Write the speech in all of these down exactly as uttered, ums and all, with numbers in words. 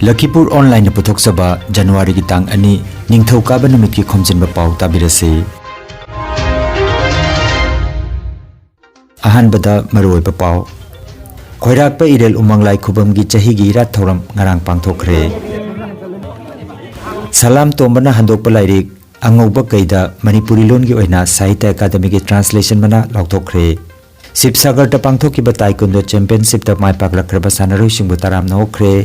ꯂꯈꯤꯄꯨꯔ ꯑꯣꯟꯂꯥꯏꯟꯅ ꯄꯨꯊꯣꯛꯆꯕ ꯖꯅꯋꯥꯔꯤꯒꯤ ꯇꯥꯡ ꯑꯅꯤ, ꯅꯤꯡꯊꯧꯀꯥꯕ ꯅꯨꯃꯤꯠꯀꯤ ꯈꯣꯝꯖꯤꯟꯕ ꯄꯥꯎ ꯇꯥꯕꯤꯔꯁꯤ꯫ ꯑꯍꯥꯟꯕꯗ ꯃꯔꯨꯑꯣꯏꯕ ꯄꯥꯎ꯫ ꯈꯣꯏꯔꯥꯛꯄ ꯏꯔꯦꯜ ꯎꯃꯪ ꯂꯥꯏ ꯈꯨꯕꯝꯒꯤ ꯆꯍꯤꯒꯤ ꯏꯔꯥꯠ ꯊꯧꯔꯝ ꯉꯔꯥꯡ ꯄꯥꯡꯊꯣꯛꯈ꯭ꯔꯦ꯫ ꯁꯂꯥꯝ ꯇꯣꯝꯕꯅ ꯍꯟꯗꯣꯛꯄ ꯂꯥꯏꯔꯤꯛ ꯑꯉꯧꯕ ꯀꯩꯗ ꯃꯅꯤꯄꯨꯔꯤ ꯂꯣꯟꯒꯤ ꯑꯣꯏꯅ ꯁꯥꯍꯤꯇ꯭ꯌ ꯑꯦꯀꯥꯗꯃꯤꯒꯤ ꯇ꯭ꯔꯥꯟꯁꯂꯦꯁꯟ ꯃꯅꯥ ꯂꯥꯎꯊꯣꯛꯈ꯭ꯔꯦ꯫ ꯁꯤꯕꯁꯥꯒꯔꯗ ꯄꯥꯡꯊꯣꯛꯈꯤꯕ ꯇꯥꯏꯀꯨꯟꯗꯣ ꯆꯦꯝꯄꯤꯌꯟꯁꯤꯞꯇ ꯃꯥꯏ ꯄꯥꯛꯂꯛꯈ꯭ꯔꯕ ꯁꯥꯟꯅꯔꯣꯏꯁꯤꯡꯕꯨ ꯇꯔꯥꯝꯅ ꯑꯣꯛꯈ꯭ꯔꯦ꯫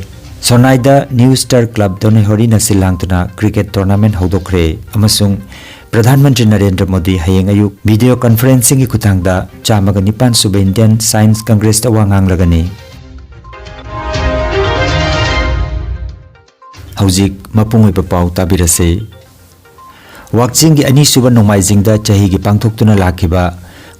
ꯁꯣꯅꯥꯏꯗ ꯅ꯭ꯌꯨ ꯁ꯭ꯇꯥꯔ ꯀ꯭ꯂꯕ ꯗꯣꯅꯩꯍꯣꯔꯤꯅ ꯁꯤꯜ ꯂꯥꯡꯗꯨꯅ ꯀ꯭ꯔꯤꯀꯦꯠ ꯇꯣꯔꯅꯥꯃꯦꯟ ꯍꯧꯗꯣꯛꯈ꯭ꯔꯦ ꯑꯃꯁꯨꯡ ꯄ꯭ꯔꯙꯥꯟ ꯃꯟꯇ꯭ꯔꯤ ꯅꯔꯦꯟꯗ꯭ꯔ ꯃꯣꯗꯤ ꯍꯌꯦꯡ ꯑꯌꯨꯛ ꯚꯤꯗꯤꯑꯣ ꯀꯟꯐꯔꯦꯟꯁꯤꯡꯒꯤ ꯈꯨꯠꯊꯥꯡꯗ ꯆꯥꯝꯃꯒ ꯅꯤꯄꯥꯟ ꯁꯨꯕ ꯏꯟꯗꯤꯌꯟ ꯁꯥꯏꯟꯁ ꯀꯪꯒ꯭ꯔꯦꯁꯇ ꯋꯥ ꯉꯥꯡꯂꯒꯅꯤ꯫ ꯍꯧꯖꯤꯛ ꯃꯄꯨꯡ ꯑꯣꯏꯕ ꯄꯥꯎ ꯇꯥꯕꯤꯔꯁꯤ꯫ ꯋꯥꯛꯆꯤꯡꯒꯤ ꯑꯅꯤꯁꯨꯕ ꯅꯣꯡꯃꯥꯏꯖꯤꯡꯗ ꯆꯍꯤꯒꯤ ꯄꯥꯡꯊꯣꯛꯇꯨꯅ ꯂꯥꯛꯈꯤꯕ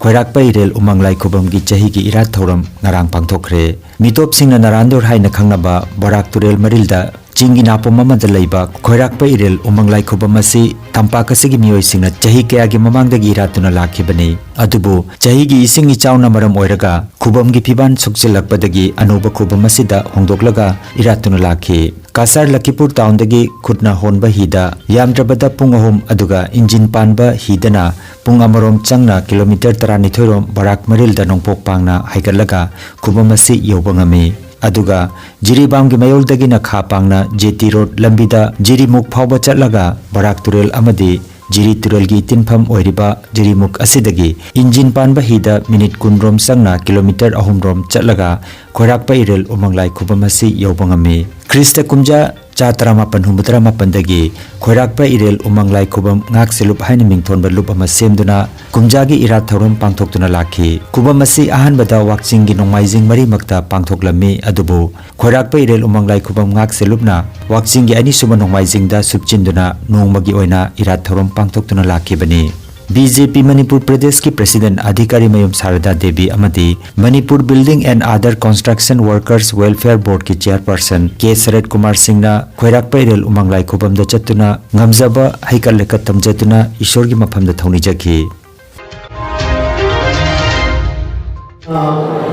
ꯈꯣꯏꯔꯥꯛꯄ ꯏꯔꯦꯜ ꯎꯃꯪ ꯂꯥꯏ ꯈꯨꯕꯝꯒꯤ ꯆꯍꯤꯒꯤ ꯏꯔꯥꯠ ꯊꯧꯔꯝ ꯉꯔꯥꯡ ꯄꯥꯡꯊꯣꯛꯈ꯭ꯔꯦ꯫ ꯃꯤꯇꯣꯞꯁꯤꯡꯅ ꯅꯔꯥꯟꯗꯨꯔ ꯍꯥꯏꯅ ꯈꯪꯅꯕ ꯕꯣꯔꯥꯛ ꯇꯨꯔꯦꯜ ꯃꯔꯤꯜꯗ ꯆꯤꯡꯒꯤ ꯅꯥꯄꯨꯝ ꯑꯃꯗ ꯂꯩꯕ ꯈꯣꯏꯔꯥꯛꯄ ꯏꯔꯦꯜ ꯎꯃꯪ ꯂꯥꯏ ꯈꯨꯕꯝ ꯑꯁꯤ ꯇꯝꯄꯥꯛ ꯑꯁꯤꯒꯤ ꯃꯤꯑꯣꯏꯁꯤꯡꯅ ꯆꯍꯤ ꯀꯌꯥꯒꯤ ꯃꯃꯥꯡꯗꯒꯤ ꯏꯔꯥꯠꯇꯨꯅ ꯂꯥꯛꯈꯤꯕꯅꯤ꯫ ꯑꯗꯨꯕꯨ ꯆꯍꯤꯒꯤ ꯏꯁꯤꯡ ꯏꯆꯥꯎꯅ ꯃꯔꯝ ꯑꯣꯏꯔꯒ ꯈꯨꯕꯝꯒꯤ ꯐꯤꯕꯥꯟ ꯁꯣꯛꯆꯤꯜꯂꯛꯄꯗꯒꯤ ꯑꯅꯧꯕ ꯈꯨꯕꯝ ꯑꯁꯤꯗ ꯍꯣꯡꯗꯣꯛꯂꯒ ꯏꯔꯥꯠꯇꯨꯅ ꯂꯥꯛꯈꯤ꯫ ꯀꯥꯁꯥꯔ ꯂꯈꯤꯄꯨꯔ ꯇꯥꯎꯟꯗꯒꯤ ꯈꯨꯠꯅ ꯍꯣꯟꯕ ꯍꯤꯗ ꯌꯥꯝꯗ꯭ꯔꯕꯗ ꯄꯨꯡ ꯑꯍꯨꯝ ꯑꯗꯨꯒ ꯏꯟꯖꯤꯟ ꯄꯥꯟꯕ ꯍꯤꯗꯅ ꯄꯨꯡ ꯑꯃꯔꯣꯝ ꯆꯪꯅ ꯀꯤꯂꯣꯃꯤꯇꯔ ꯇꯔꯥꯅꯤꯊꯣꯏ ꯔꯣꯝ ꯕꯔꯥꯛ ꯃꯔꯤꯜꯗ ꯅꯣꯡꯄꯣꯛ ꯄꯥꯡꯅ ꯍꯥꯏꯒꯠꯂꯒ ꯈꯨꯕꯝ ꯑꯁꯤ ꯌꯧꯕ ꯉꯝꯃꯤ꯫ ꯑꯗꯨꯒ ꯖꯤꯔꯤꯕꯥꯝꯒꯤ ꯃꯌꯣꯜꯗꯒꯤꯅ ꯈꯥ ꯄꯥꯡꯅ ꯖꯦꯇꯤ ꯔꯣꯗ ꯂꯝꯕꯤꯗ ꯖꯤꯔꯤꯃꯨꯛ ꯐꯥꯎꯕ ꯆꯠꯂꯒ ꯕꯔꯥꯛ ꯇꯨꯔꯦꯜ ꯑꯃꯗꯤ ꯖꯤꯔꯤ ꯇꯨꯔꯦꯜꯒꯤ ꯇꯤꯟꯐꯝ ꯑꯣꯏꯔꯤꯕ ꯖꯤꯔꯤꯃꯨꯛ ꯑꯁꯤꯗꯒꯤ ꯏꯟꯖꯤꯟ ꯄꯥꯟꯕ ꯍꯤꯗ ꯃꯤꯅꯤꯠ ꯀꯨꯟ ꯔꯣꯝ ꯆꯪꯅ ꯀꯤꯂꯣꯃꯤꯇꯔ ꯑꯍꯨꯝ ꯔꯣꯝ ꯆꯠꯂꯒ ꯈꯣꯏꯔꯥꯛꯄ ꯏꯔꯦꯜ ꯎꯃꯪ ꯂꯥꯏ ꯈꯨꯕꯝ ꯑꯁꯤ ꯌꯧꯕ ꯉꯝꯃꯤ꯫ ꯈ꯭ꯔꯤꯁꯇ ꯀꯨꯝꯖꯥ ꯆꯥ ꯇꯔꯥꯃꯥꯄꯟ ꯍꯨꯝꯐꯨꯇꯔꯥ ꯃꯥꯄꯟꯗꯒꯤ ꯈꯣꯏꯔꯥꯛꯄ ꯏꯔꯦꯜ ꯎꯃꯪ ꯂꯥꯏ ꯈꯨꯕꯝ ꯉꯥꯛꯁꯦ ꯂꯨꯞ ꯍꯥꯏꯅ ꯃꯤꯡꯊꯣꯟꯕ ꯂꯨꯞ ꯑꯃ ꯁꯦꯝꯗꯨꯅ ꯀꯨꯝꯖꯥꯒꯤ ꯏꯔꯥꯠ ꯊꯧꯔꯝ ꯄꯥꯡꯊꯣꯛꯇꯨꯅ ꯂꯥꯛꯈꯤ꯫ ꯈꯨꯕꯝ ꯑꯁꯤ ꯑꯍꯥꯟꯕꯗ ꯋꯥꯛꯆꯤꯡꯒꯤ ꯅꯣꯡꯃꯥꯏꯖꯤꯡ ꯃꯔꯤꯃꯛꯇ ꯄꯥꯡꯊꯣꯛꯂꯝꯃꯤ, ꯑꯗꯨꯕꯨ ꯈꯣꯏꯔꯥꯛꯄ ꯏꯔꯦꯜ ꯎꯃꯪ ꯂꯥꯏ ꯈꯨꯕꯝ ꯉꯥꯛꯁꯦ ꯂꯨꯞꯅ ꯋꯥꯛꯆꯤꯡꯒꯤ ꯑꯅꯤꯁꯨꯕ ꯅꯣꯡꯃꯥꯏꯖꯤꯡꯗ ꯁꯨꯞꯆꯤꯟꯗꯨꯅ ꯅꯣꯡꯃꯒꯤ ꯑꯣꯏꯅ ꯏꯔꯥꯠ ꯊꯧꯔꯝ ꯄꯥꯡꯊꯣꯛꯇꯨꯅ ꯂꯥꯛꯈꯤꯕꯅꯤ꯫ ꯕꯤ ꯖꯦ ꯄꯤ ꯃꯅꯤꯄꯨꯔ ꯄ꯭ꯔꯗꯦꯁꯀꯤ ꯄ꯭ꯔꯦꯁꯤꯗꯦꯟꯠ ꯑꯙꯤꯀꯥꯔꯤ ꯃꯌꯨꯝ ꯁꯥꯔꯗꯥ ꯗꯦꯕꯤ ꯑꯃꯗꯤ Manipur building and other construction workers welfare ꯕꯣꯔꯗꯀꯤ ꯆꯤꯌꯔꯄꯔꯁꯟ ꯀꯦ ꯁꯔꯠ ꯀꯨꯃꯥꯔ ꯁꯤꯡꯅ ꯈꯣꯏꯔꯥꯛꯄ ꯏꯔꯦꯜ ꯎꯃꯪ ꯂꯥꯏ ꯈꯨꯕꯝꯗ ꯆꯠꯇꯨꯅ ꯉꯝꯖꯕ ꯍꯩꯀꯠ ꯂꯩꯀꯠ ꯇꯝꯖꯗꯨꯅ ꯏꯁꯣꯔꯒꯤ ꯃꯐꯝꯗ ꯊꯧꯅꯤꯖꯈꯤ꯫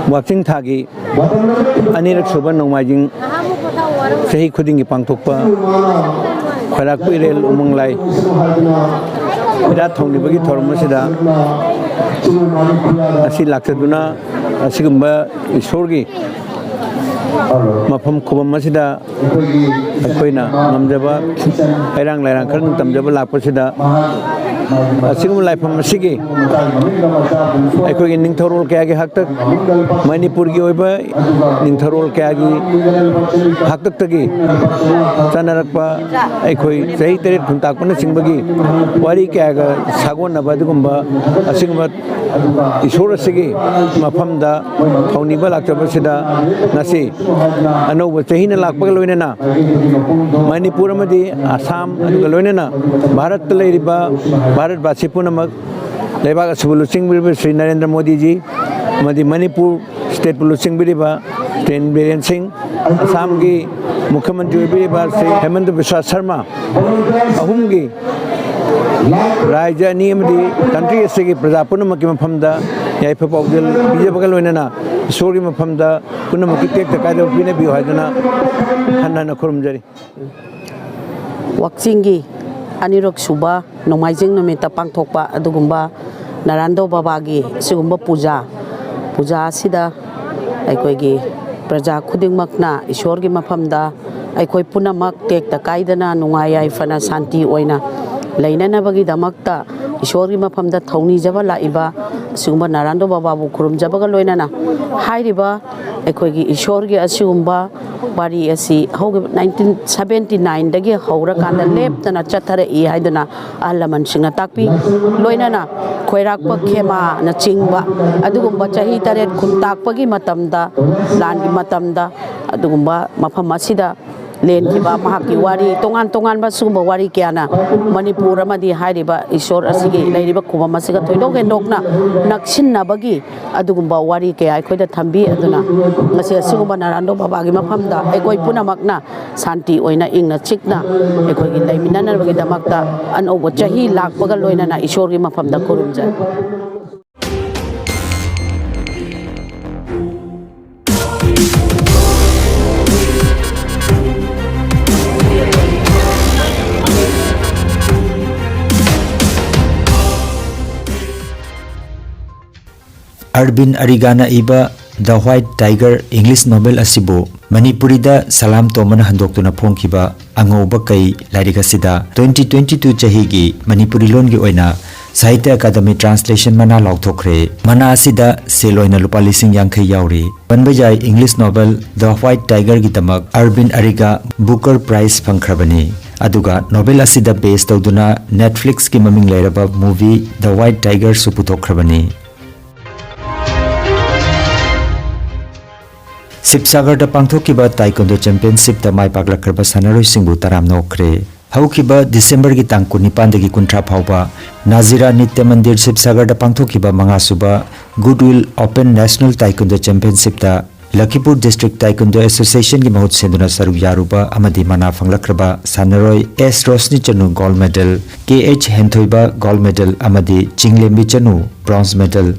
ꯋꯥꯛꯆꯤꯡ ꯊꯥꯒꯤ ꯑꯅꯤꯔꯛ ꯁꯨꯕ ꯅꯣꯡꯃꯥꯏꯖꯤꯡ ꯆꯍꯤ ꯈꯨꯗꯤꯡꯒꯤ ꯄꯥꯡꯊꯣꯛꯄ ꯈ꯭ꯋꯥꯏꯔꯥꯛꯄ ꯏꯔꯦꯜ ꯎꯃꯪ ꯂꯥꯏ ꯐꯤꯔꯥꯠ ꯊꯧꯅꯤꯕꯒꯤ ꯊꯧꯔꯝ ꯑꯁꯤꯗ ꯉꯁꯤ ꯂꯥꯛꯆꯗꯨꯅ ꯑꯁꯤꯒꯨꯝꯕ ꯏꯁꯣꯔꯒꯤ ꯃꯐꯝ ꯈꯨꯕꯝ ꯑꯁꯤꯗ ꯑꯩꯈꯣꯏꯅ ꯉꯝꯖꯕ ꯍꯩꯔꯥꯡ ꯂꯩꯔꯥꯡ ꯈꯔ ꯇꯝꯖꯕ ꯂꯥꯛꯄꯁꯤꯗ ꯑꯁꯤꯒꯨꯝꯕ ꯂꯥꯏꯐꯝ ꯑꯁꯤꯒꯤ ꯑꯩꯈꯣꯏꯒꯤ ꯅꯤꯡꯊꯧꯔꯣꯜ ꯀꯌꯥꯒꯤ ꯍꯥꯛꯇꯛ, ꯃꯅꯤꯄꯨꯔꯒꯤ ꯑꯣꯏꯕ ꯅꯤꯡꯊꯧꯔꯣꯜ ꯀꯌꯥꯒꯤ ꯍꯥꯛꯇꯛꯇꯒꯤ ꯆꯠꯅꯔꯛꯄ ꯑꯩꯈꯣꯏ ꯆꯍꯤ ꯇꯔꯦꯠ ꯈꯨꯟꯇꯥꯛꯄꯅꯆꯤꯡꯕꯒꯤ ꯋꯥꯔꯤ ꯀꯌꯥꯒ ꯁꯥꯒꯣꯟꯅꯕ ꯑꯗꯨꯒꯨꯝꯕ ꯑꯁꯤꯒꯨꯝꯕ ꯏꯁꯣꯔ ꯑꯁꯤꯒꯤ ꯃꯐꯝꯗ ꯊꯧꯅꯤꯕ ꯂꯥꯛꯆꯕꯁꯤꯗ ꯉꯁꯤ ꯑꯅꯧꯕ ꯆꯍꯤꯅ ꯂꯥꯛꯄꯒ ꯂꯣꯏꯅꯅ ꯃꯅꯤꯄꯨꯔ ꯑꯃꯗꯤ ꯑꯁꯥꯝ ꯑꯗꯨꯒ ꯂꯣꯏꯅꯅ ꯚꯥꯔꯠꯇ ꯂꯩꯔꯤꯕ ꯚꯥꯔꯠꯕꯥꯁꯤ ꯄꯨꯝꯅꯃꯛ, ꯂꯩꯕꯥꯛ ꯑꯁꯤꯕꯨ ꯂꯨꯆꯤꯡꯕꯤꯔꯤꯕ ꯁ꯭ꯔꯤ ꯅꯔꯦꯟꯗ꯭ꯔ ꯃꯣꯗꯤꯖꯤ ꯑꯃꯗꯤ ꯃꯅꯤꯄꯨꯔ ꯁ꯭ꯇꯦꯠꯄꯨ ꯂꯨꯆꯤꯡꯕꯤꯔꯤꯕ ꯁ꯭ꯔꯤ ꯕꯤꯔꯦꯟ ꯁꯤꯡ, ꯑꯁꯥꯝꯒꯤ ꯃꯨꯈ꯭ꯌ ꯃꯟꯇ꯭ꯔꯤ ꯑꯣꯏꯕꯤꯔꯤꯕ ꯁ꯭ꯔꯤ ꯍꯦꯃꯟꯇ ꯕꯤꯁ꯭ꯋꯥ ꯁꯔꯃ, ꯑꯍꯨꯝꯒꯤ ꯔꯥꯖ꯭ꯌ ꯑꯅꯤ ꯑꯃꯗꯤ ꯀꯟꯇ꯭ꯔꯤ ꯑꯁꯤꯒꯤ ꯄ꯭ꯔꯖꯥ ꯄꯨꯝꯅꯃꯛꯀꯤ ꯃꯐꯝꯗ ꯌꯥꯏꯐ ꯄꯥꯎꯖꯦꯜ ꯄꯤꯖꯕꯒ ꯂꯣꯏꯅꯅ ꯏꯁꯣꯔꯒꯤ ꯃꯐꯝꯗ ꯄꯨꯝꯅꯃꯛꯀꯤ ꯇꯦꯛꯇ ꯀꯥꯏꯗꯕ ꯄꯤꯅꯕꯤꯌꯨ ꯍꯥꯏꯗꯨꯅ ꯍꯟꯅ ꯍꯟꯅ ꯈꯨꯔꯨꯝꯖꯔꯤ꯫ ꯋꯥꯛꯆꯤꯡꯒꯤ ꯑꯅꯤꯔꯛ ꯁꯨꯕ ꯅꯣꯡꯃꯥꯏꯖꯤꯡ ꯅꯨꯃꯤꯠꯇ ꯄꯥꯡꯊꯣꯛꯄ ꯑꯗꯨꯒꯨꯝꯕ ꯅꯔꯥꯟꯗꯣ ꯕꯕꯥꯒꯤ ꯁꯤꯒꯨꯝꯕ ꯄꯨꯖꯥ, ꯄꯨꯖꯥ ꯑꯁꯤꯗ ꯑꯩꯈꯣꯏꯒꯤ ꯄ꯭ꯔꯖꯥ ꯈꯨꯗꯤꯡꯃꯛꯅ ꯏꯁꯣꯔꯒꯤ ꯃꯐꯝꯗ ꯑꯩꯈꯣꯏ ꯄꯨꯝꯅꯃꯛ ꯇꯦꯛꯇ ꯀꯥꯏꯗꯅ ꯅꯨꯡꯉꯥꯏ ꯌꯥꯏꯐꯅ ꯁꯥꯟꯇꯤ ꯑꯣꯏꯅ ꯂꯩꯅꯅꯕꯒꯤꯗꯃꯛꯇ ꯏꯁꯣꯔꯒꯤ ꯃꯐꯝꯗ ꯊꯧꯅꯤꯖꯕ ꯂꯥꯛꯏꯕ ꯑꯁꯤꯒꯨꯝꯕ ꯅꯔꯥꯟꯗꯣ ꯕꯕꯥꯕꯨ ꯈꯨꯔꯨꯝꯖꯕꯒ ꯂꯣꯏꯅꯅ ꯍꯥꯏꯔꯤꯕ ꯑꯩꯈꯣꯏꯒꯤ ꯏꯁꯣꯔꯒꯤ ꯑꯁꯤꯒꯨꯝꯕ ꯋꯥꯔꯤ ꯑꯁꯤ ꯍꯧꯈꯤꯕ ꯅꯥꯏꯟꯇꯤꯟ ꯁꯕꯦꯟꯇꯤ ꯅꯥꯏꯟꯗꯒꯤ ꯍꯧꯔꯀꯥꯟꯗ ꯂꯦꯞꯇꯅ ꯆꯠꯊꯔꯛꯏ ꯍꯥꯏꯗꯨꯅ ꯑꯍꯜ ꯂꯃꯟꯁꯤꯡꯅ ꯇꯥꯛꯄꯤ꯫ ꯂꯣꯏꯅꯅ ꯈꯣꯏꯔꯥꯛꯄ ꯈꯦꯃꯥꯅꯆꯤꯡꯕ ꯑꯗꯨꯒꯨꯝꯕ ꯆꯍꯤ ꯇꯔꯦꯠ ꯈꯨꯟꯇꯥꯛꯄꯒꯤ ꯃꯇꯝꯗ, ꯂꯥꯟꯒꯤ ꯃꯇꯝꯗ ꯑꯗꯨꯒꯨꯝꯕ ꯃꯐꯝ ꯑꯁꯤꯗ ꯂꯦꯟꯈꯤꯕ ꯃꯍꯥꯛꯀꯤ ꯋꯥꯔꯤ, ꯇꯣꯉꯥꯟ ꯇꯣꯉꯥꯟꯕ ꯁꯤꯒꯨꯝꯕ ꯋꯥꯔꯤ ꯀꯌꯥꯅ ꯃꯅꯤꯄꯨꯔ ꯑꯃꯗꯤ ꯍꯥꯏꯔꯤꯕ ꯏꯁꯣꯔ ꯑꯁꯤꯒꯤ ꯂꯩꯔꯤꯕ ꯈꯨꯕꯝ ꯑꯁꯤꯒ ꯊꯣꯏꯗꯣꯛ ꯍꯦꯟꯗꯣꯛꯅ ꯅꯛꯁꯤꯟꯅꯕꯒꯤ ꯑꯗꯨꯒꯨꯝꯕ ꯋꯥꯔꯤ ꯀꯌꯥ ꯑꯩꯈꯣꯏꯗ ꯊꯝꯕꯤ꯫ ꯑꯗꯨꯅ ꯉꯁꯤ ꯑꯁꯤꯒꯨꯝꯕ ꯅꯔꯥꯟꯗꯣ ꯕꯕꯥꯒꯤ ꯃꯐꯝꯗ ꯑꯩꯈꯣꯏ ꯄꯨꯝꯅꯃꯛꯅ ꯁꯥꯟꯇꯤ ꯑꯣꯏꯅ ꯏꯪꯅ ꯆꯤꯛꯅ ꯑꯩꯈꯣꯏꯒꯤ ꯂꯩꯃꯤꯟꯅꯅꯕꯒꯤꯗꯃꯛꯇ ꯑꯅꯧꯕ ꯆꯍꯤ ꯂꯥꯛꯄꯒ ꯂꯣꯏꯅꯅ ꯏꯁꯣꯔꯒꯤ ꯃꯐꯝꯗ ꯈꯨꯔꯨꯝꯖꯔꯤ꯫ ꯑꯔꯕꯤꯟ ꯑꯔꯤꯒꯥꯅ ꯏꯕ The White Tiger English novel ꯑꯁꯤꯕꯨ ꯃꯅꯤꯄꯨꯔꯤꯗ ꯁꯂꯥꯝ ꯇꯣꯝꯕꯅ ꯍꯟꯗꯣꯛꯇꯨꯅ ꯐꯣꯡꯈꯤꯕ ꯑꯉꯧꯕ ꯀꯩ ꯂꯥꯏꯔꯤꯛ ꯑꯁꯤꯗ twenty twenty-two ꯆꯍꯤꯒꯤ ꯃꯅꯤꯄꯨꯔꯤ ꯂꯣꯟꯒꯤ ꯑꯣꯏꯅ ꯁꯥꯍꯤꯇ꯭ꯌ ꯑꯀꯥꯗꯃꯤ translation ꯃꯅꯥ ꯂꯥꯎꯊꯣꯛꯈ꯭ꯔꯦ꯫ ꯃꯅꯥ ꯑꯁꯤꯗ ꯁꯦꯜ ꯑꯣꯏꯅ ꯂꯨꯄꯥ ꯂꯤꯁꯤꯡ ꯌꯥꯡꯈꯩ ꯌꯥꯎꯔꯤ꯫ ꯄꯟꯕ ꯌꯥꯏ, English novel The White Tigerꯒꯤꯗꯃꯛ ꯑꯔꯕꯤꯟ ꯑꯔꯤꯒ Booker Prize ꯐꯪꯈ꯭ꯔꯕꯅꯤ꯫ ꯑꯗꯨꯒ novel ꯑꯁꯤꯗ base ꯇꯧꯗꯨꯅ Netflixꯀꯤ ꯃꯃꯤꯡ ꯂꯩꯔꯕ movie The White Tigerꯁꯨ ꯄꯨꯊꯣꯛꯈ꯭ꯔꯕꯅꯤ꯫ ꯁꯤꯕꯁꯥꯒꯔꯗ ꯄꯥꯡꯊꯣꯛꯈꯤꯕ Taekwondo Championshipꯇ ꯃꯥꯏ ꯄꯥꯛꯂꯛꯈ꯭ꯔꯕ ꯁꯥꯟꯅꯔꯣꯏꯁꯤꯡꯕꯨ ꯇꯔꯥꯝꯅ ꯑꯣꯛꯈ꯭ꯔꯦ꯫ ꯍꯧꯈꯤꯕ Decemberꯒꯤ ꯇꯥꯡ ꯀꯨꯟꯅꯤꯄꯥꯟꯗꯒꯤ ꯀꯨꯟꯊ꯭ꯔꯥ ꯐꯥꯎꯕ ꯅꯥꯖꯤꯔꯥ ꯅꯤꯇ꯭ꯌ ꯃꯟꯗꯤꯔ ꯁꯤꯕꯁꯥꯒꯔꯗ ꯄꯥꯡꯊꯣꯛꯈꯤꯕ ꯃꯉꯥꯁꯨꯕ Goodwill Open National Taekwondo Championshipꯇ ꯂꯈꯤꯄꯨꯔ District Taekwondo Associationꯒꯤ ꯃꯍꯨꯠ ꯁꯤꯟꯗꯨꯅ ꯁꯔꯨꯛ ꯌꯥꯔꯨꯕ ꯑꯃꯗꯤ ꯃꯅꯥ ꯐꯪꯂꯛꯈ꯭ꯔꯕ ꯁꯥꯟꯅꯔꯣꯏ ꯑꯦꯁ ꯔꯣꯁꯅꯤ ꯆꯅꯨ gold medal, ꯀꯦ ꯑꯩꯆ ꯍꯦꯟꯊꯣꯏꯕ gold medal ꯑꯃꯗꯤ ꯆꯤꯡꯂꯦꯝꯕꯤ ꯆꯅꯨ bronze medal,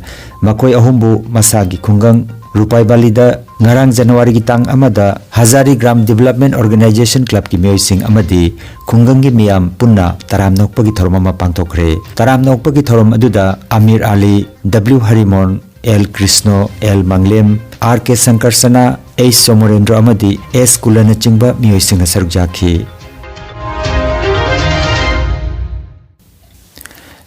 ꯃꯈꯣꯏ ꯑꯍꯨꯝꯕꯨ ꯃꯁꯥꯒꯤ ꯈꯨꯡꯒꯪ ꯔꯨꯄꯥꯏꯕꯥꯂꯤꯗ ꯉꯔꯥꯡ ꯖꯅꯋꯥꯔꯤꯒꯤ ꯇꯥꯡ ꯑꯃꯗ ꯍꯖꯥꯔꯤ ꯒ꯭ꯔꯥꯝ Development Organisation Clubꯀꯤ ꯃꯤꯑꯣꯏꯁꯤꯡ ꯑꯃꯗꯤ ꯈꯨꯡꯒꯪꯒꯤ ꯃꯤꯌꯥꯝ ꯄꯨꯟꯅ ꯇꯔꯥꯝꯅ ꯑꯣꯛꯄꯒꯤ ꯊꯧꯔꯝ ꯑꯃ ꯄꯥꯡꯊꯣꯛꯈ꯭ꯔꯦ꯫ ꯇꯔꯥꯝꯅ ꯑꯣꯛꯄꯒꯤ ꯊꯧꯔꯝ ꯑꯗꯨꯗ ꯑꯃꯤꯔ ꯑꯂꯤ, ꯗꯕ꯭ꯂꯤꯎ ꯍꯔꯤꯃꯣꯟ, ꯑꯦꯜ ꯀ꯭ꯔꯤꯁꯅꯣ, ꯑꯦꯜ ꯃꯪꯂꯦꯝ, ꯑꯥꯔ ꯀꯦ ꯁꯪꯀꯔꯁꯅꯥ, ꯑꯩꯆ ꯁꯣꯃꯣꯔꯦꯟꯗ꯭ꯔꯣ ꯑꯃꯗꯤ ꯑꯦꯁ ꯀꯨꯂꯅꯆꯤꯡꯕ ꯃꯤꯑꯣꯏꯁꯤꯡꯅ ꯁꯔꯨꯛ ꯌꯥꯈꯤ꯫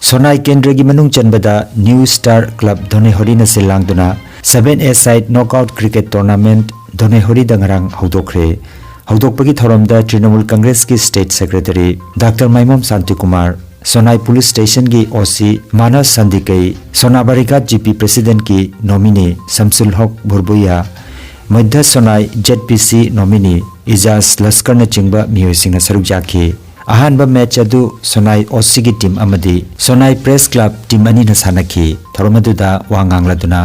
ꯁꯣꯅꯥꯏ ꯀꯦꯟꯗ꯭ꯔꯒꯤ ꯃꯅꯨꯡ ꯆꯟꯕꯗ New Star Club ꯙꯣꯅꯦꯍꯣꯔꯤꯅ ꯁꯤꯜ ꯂꯥꯡꯗꯨꯅ seven A side knockout cricket tournament ꯙꯣꯅꯦꯍꯣꯔꯤꯗ ꯉꯔꯥꯡ ꯍꯧꯗꯣꯛꯈ꯭ꯔꯦ꯫ ꯍꯧꯗꯣꯛꯄꯒꯤ ꯊꯧꯔꯝꯗ ꯇ꯭ꯔꯤꯅꯃꯨꯜ ꯀꯪꯒ꯭ꯔꯦꯁꯀꯤ state secretary doctor Maimom Shantikumar, Sonai police stationꯒꯤ OC ꯃꯥꯅꯁ ꯁꯥꯟꯗꯤꯀꯩ, ꯁꯣꯅꯥꯕꯔꯤꯒꯥꯠ GP presidentꯀꯤ nominee ꯁꯝꯁꯨꯜ ꯍꯣꯛ ꯚꯨꯔꯕꯨꯌꯥ, ꯃꯙ꯭ꯌ ꯁꯣꯅꯥꯏ ZPC nominee ꯏꯖꯥꯖ ꯂꯁꯀꯔꯅꯆꯤꯡꯕ ꯃꯤꯑꯣꯏꯁꯤꯡꯅ ꯁꯔꯨꯛ ꯌꯥꯈꯤ꯫ ꯑꯍꯥꯟꯕ match ꯑꯗꯨ ꯁꯣꯅꯥꯏ OCꯒꯤ team ꯑꯃꯗꯤ ꯁꯣꯅꯥꯏ Press Club team ꯑꯅꯤꯅ ꯁꯥꯟꯅꯈꯤ꯫ ꯊꯧꯔꯝ ꯑꯗꯨꯗ ꯋꯥ ꯉꯥꯡꯂꯗꯨꯅ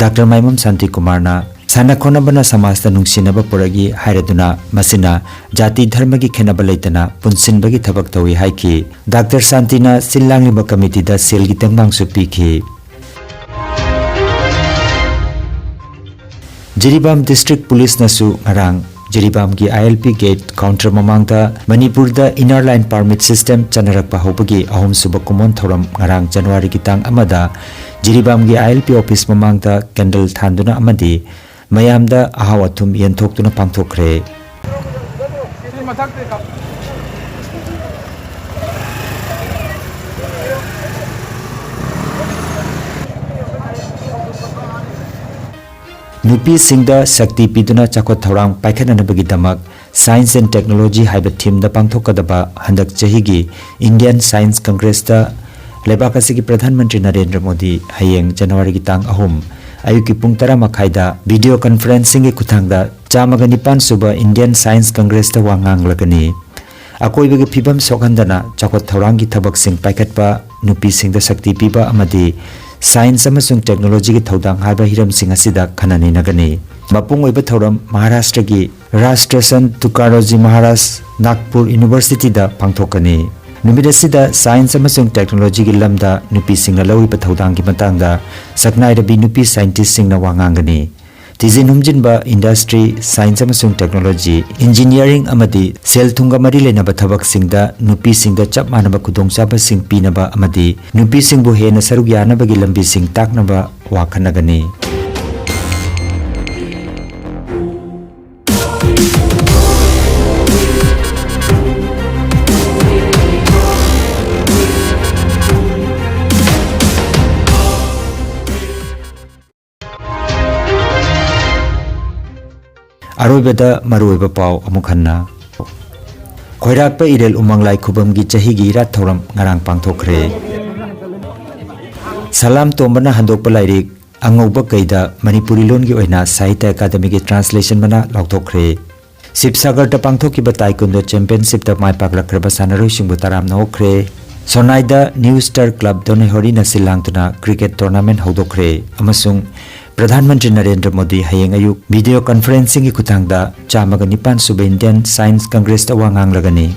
ꯗꯥꯛꯇꯔ ꯃꯥꯏꯃꯣꯝ ꯁꯥꯟꯇꯤꯀꯨꯃꯥꯔꯅ ꯁꯥꯟꯅ ꯈꯣꯠꯅꯕꯅ ꯁꯃꯥꯖꯇ ꯅꯨꯡꯁꯤꯅꯕ ꯄꯨꯔꯛꯏ ꯍꯥꯏꯔꯗꯨꯅ ꯃꯁꯤꯅ ꯖꯥꯇꯤ ꯙꯔꯃꯒꯤ ꯈꯦꯠꯅꯕ ꯂꯩꯇꯅ ꯄꯨꯟꯁꯤꯟꯕꯒꯤ ꯊꯕꯛ ꯇꯧꯏ ꯍꯥꯏꯈꯤ꯫ ꯗꯥꯛꯇꯔ ꯁꯥꯟꯇꯤꯅ ꯁꯤꯜ ꯂꯥꯡꯂꯤꯕ committeeꯗ ꯁꯦꯜꯒꯤ ꯇꯦꯡꯕꯥꯡꯁꯨ ꯄꯤꯈꯤ꯫ ꯖꯤꯔꯤꯕꯥꯝ District Policeꯅꯁꯨ ꯉꯔꯥꯡ ꯖꯤꯔꯤꯕꯥꯝꯒꯤ I L P gate counter ꯃꯃꯥꯡꯗ ꯃꯅꯤꯄꯨꯔꯗ Inner Line Permit System ꯆꯠꯅꯔꯛꯄ ꯍꯧꯕꯒꯤ ꯑꯍꯨꯝꯁꯨꯕ ꯀꯨꯝꯑꯣꯟ ꯊꯧꯔꯝ ꯉꯔꯥꯡ ꯖꯅꯋꯥꯔꯤꯒꯤ ꯇꯥꯡ ꯑꯃꯗ ꯖꯤꯔꯤꯕꯥꯝꯒꯤ I L P office ꯃꯃꯥꯡꯗ candle ꯊꯥꯟꯗꯨꯅ ꯑꯃꯗꯤ ꯃꯌꯥꯝꯗ ꯑꯍꯥꯎ ꯑꯊꯨꯝ ꯌꯦꯟꯊꯣꯛꯇꯨꯅ ꯄꯥꯡꯊꯣꯛꯈ꯭ꯔꯦ꯫ ꯅꯨꯄꯤꯁꯤꯡꯗ ꯁꯛꯇꯤ ꯄꯤꯗꯨꯅ ꯆꯥꯎꯈꯠ ꯊꯧꯔꯥꯡ ꯄꯥꯏꯈꯠꯅꯅꯕꯒꯤꯗꯃꯛ Science and Technology ꯍꯥꯏꯕ themeꯗ ꯄꯥꯡꯊꯣꯛꯀꯗꯕ ꯍꯟꯗꯛ ꯆꯍꯤꯒꯤ Indian Science Congressꯇ ꯂꯩꯕꯥꯛ ꯑꯁꯤꯒꯤ ꯄ꯭ꯔꯙꯥꯟ ꯃꯟꯇ꯭ꯔꯤ ꯅꯔꯦꯟꯗ꯭ꯔ ꯃꯣꯗꯤ ꯍꯌꯦꯡ ꯖꯅꯋꯥꯔꯤꯒꯤ ꯇꯥꯡ ꯑꯍꯨꯝ ꯑꯌꯨꯛꯀꯤ ꯄꯨꯡ ꯇꯔꯥ ꯃꯈꯥꯏꯗ video conferencingꯒꯤ ꯈꯨꯠꯊꯥꯡꯗ ꯆꯥꯝꯃꯒ ꯅꯤꯄꯥꯟ ꯁꯨꯕ Indian Science Congressꯇ ꯋꯥ ꯉꯥꯡꯂꯒꯅꯤ꯫ ꯑꯀꯣꯏꯕꯒꯤ ꯐꯤꯕꯝ ꯁꯣꯛꯍꯟꯗꯅ ꯆꯥꯎꯈꯠ ꯊꯧꯔꯥꯡꯒꯤ ꯊꯕꯛꯁꯤꯡ ꯄꯥꯏꯈꯠꯄ, ꯅꯨꯄꯤꯁꯤꯡꯗ ꯁꯛꯇꯤ ꯄꯤꯕ ꯑꯃꯗꯤ science ꯑꯃꯁꯨꯡ technologyꯒꯤ ꯊꯧꯗꯥꯡ ꯍꯥꯏꯕ ꯍꯤꯔꯝꯁꯤꯡ ꯑꯁꯤꯗ ꯈꯟꯅ ꯅꯩꯅꯒꯅꯤ꯫ ꯃꯄꯨꯡ ꯑꯣꯏꯕ ꯊꯧꯔꯝ ꯃꯍꯥꯔꯥꯁꯇ꯭ꯔꯒꯤ ꯔꯥꯁꯇ꯭ꯔꯁꯟ ꯇꯨꯀꯥꯔꯣꯖꯤ ꯃꯍꯥꯔꯥꯖ ꯅꯥꯒꯄꯨꯔ Universityꯗ ꯄꯥꯡꯊꯣꯛꯀꯅꯤ꯫ ꯅꯨꯃꯤꯠ ꯑꯁꯤꯗ science ꯑꯃꯁꯨꯡ technologyꯒꯤ ꯂꯝꯗ ꯅꯨꯄꯤꯁꯤꯡꯅ ꯂꯧꯔꯤꯕ ꯊꯧꯗꯥꯡꯒꯤ ꯃꯇꯥꯡꯗ ꯁꯛꯅꯥꯏꯔꯕꯤ ꯅꯨꯄꯤ scientistꯁꯤꯡꯅ ꯋꯥ ꯉꯥꯡꯒꯅꯤ꯫ ꯊꯤꯖꯤꯟ ꯍꯨꯝꯖꯤꯟꯕ, industry, science ꯑꯃꯁꯨꯡ technology, engineering ꯑꯃꯗꯤ ꯁꯦꯜ ꯊꯨꯝꯒ ꯃꯔꯤ ꯂꯩꯅꯕ ꯊꯕꯛꯁꯤꯡꯗ ꯅꯨꯄꯤꯁꯤꯡꯗ ꯆꯞ ꯃꯥꯟꯅꯕ ꯈꯨꯗꯣꯡꯆꯥꯕꯁꯤꯡ ꯄꯤꯅꯕ ꯑꯃꯗꯤ ꯅꯨꯄꯤꯁꯤꯡꯕꯨ ꯍꯦꯟꯅ ꯁꯔꯨꯛ ꯌꯥꯅꯕꯒꯤ ꯂꯝꯕꯤꯁꯤꯡ ꯇꯥꯛꯅꯕ ꯋꯥꯈꯠꯅꯒꯅꯤ꯫ ꯑꯔꯣꯏꯕꯗ ꯃꯔꯨꯑꯣꯏꯕ ꯄꯥꯎ ꯑꯃꯨꯛ ꯍꯟꯅ꯫ ꯈꯣꯏꯔꯥꯛꯄ ꯏꯔꯦꯜ ꯎꯃꯪ ꯂꯥꯏ ꯈꯨꯕꯝꯒꯤ ꯆꯍꯤꯒꯤ ꯏꯔꯥꯠ ꯊꯧꯔꯝ ꯉꯔꯥꯡ ꯄꯥꯡꯊꯣꯛꯈ꯭ꯔꯦ꯫ ꯁꯂꯥꯝ ꯇꯣꯝꯕꯅ ꯍꯟꯗꯣꯛꯄ ꯂꯥꯏꯔꯤꯛ ꯑꯉꯧꯕ ꯀꯩꯗ ꯃꯅꯤꯄꯨꯔꯤ ꯂꯣꯟꯒꯤ ꯑꯣꯏꯅ ꯁꯥꯍꯤꯇ꯭ꯌ ꯑꯀꯥꯗꯃꯤꯒꯤ translation ꯃꯅꯥ ꯂꯥꯎꯊꯣꯛꯈ꯭ꯔꯦ꯫ ꯁꯤꯕꯁꯥꯒꯔꯗ ꯄꯥꯡꯊꯣꯛꯈꯤꯕ Taekwondo Championshipꯇ ꯃꯥꯏ ꯄꯥꯛꯂꯛꯈ꯭ꯔꯕ ꯁꯥꯟꯅꯔꯣꯏꯁꯤꯡꯕꯨ ꯇꯔꯥꯝꯅ ꯑꯣꯛꯈ꯭ꯔꯦ꯫ ꯁꯣꯅꯥꯏꯗ New Star Club ꯗꯣꯅꯦꯍꯣꯔꯤꯅ ꯁꯤꯜ ꯂꯥꯡꯗꯨꯅ cricket tournament ꯍꯧꯗꯣꯛꯈ꯭ꯔꯦ ꯑꯃꯁꯨꯡ ꯄ꯭ꯔꯙꯥꯟ ꯃꯟꯇ꯭ꯔꯤ ꯅꯔꯦꯟꯗ꯭ꯔ ꯃꯣꯗꯤ ꯍꯌꯦꯡ ꯑꯌꯨꯛ video conferencingꯒꯤ ꯈꯨꯠꯊꯥꯡꯗ ꯆꯥꯝꯃꯒ ꯅꯤꯄꯥꯟ ꯁꯨꯕ Indian Science Congressꯇ ꯋꯥ ꯉꯥꯡꯂꯒꯅꯤ꯫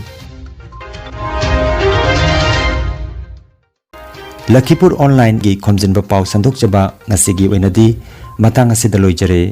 ꯂꯈꯤꯄꯨꯔ Onlineꯒꯤ ꯈꯣꯝꯖꯤꯟꯕ ꯄꯥꯎ ꯁꯟꯗꯣꯛꯆꯕ ꯉꯁꯤꯒꯤ ꯑꯣꯏꯅꯗꯤ ꯃꯇꯥꯡ ꯑꯁꯤꯗ ꯂꯣꯏꯖꯔꯦ꯫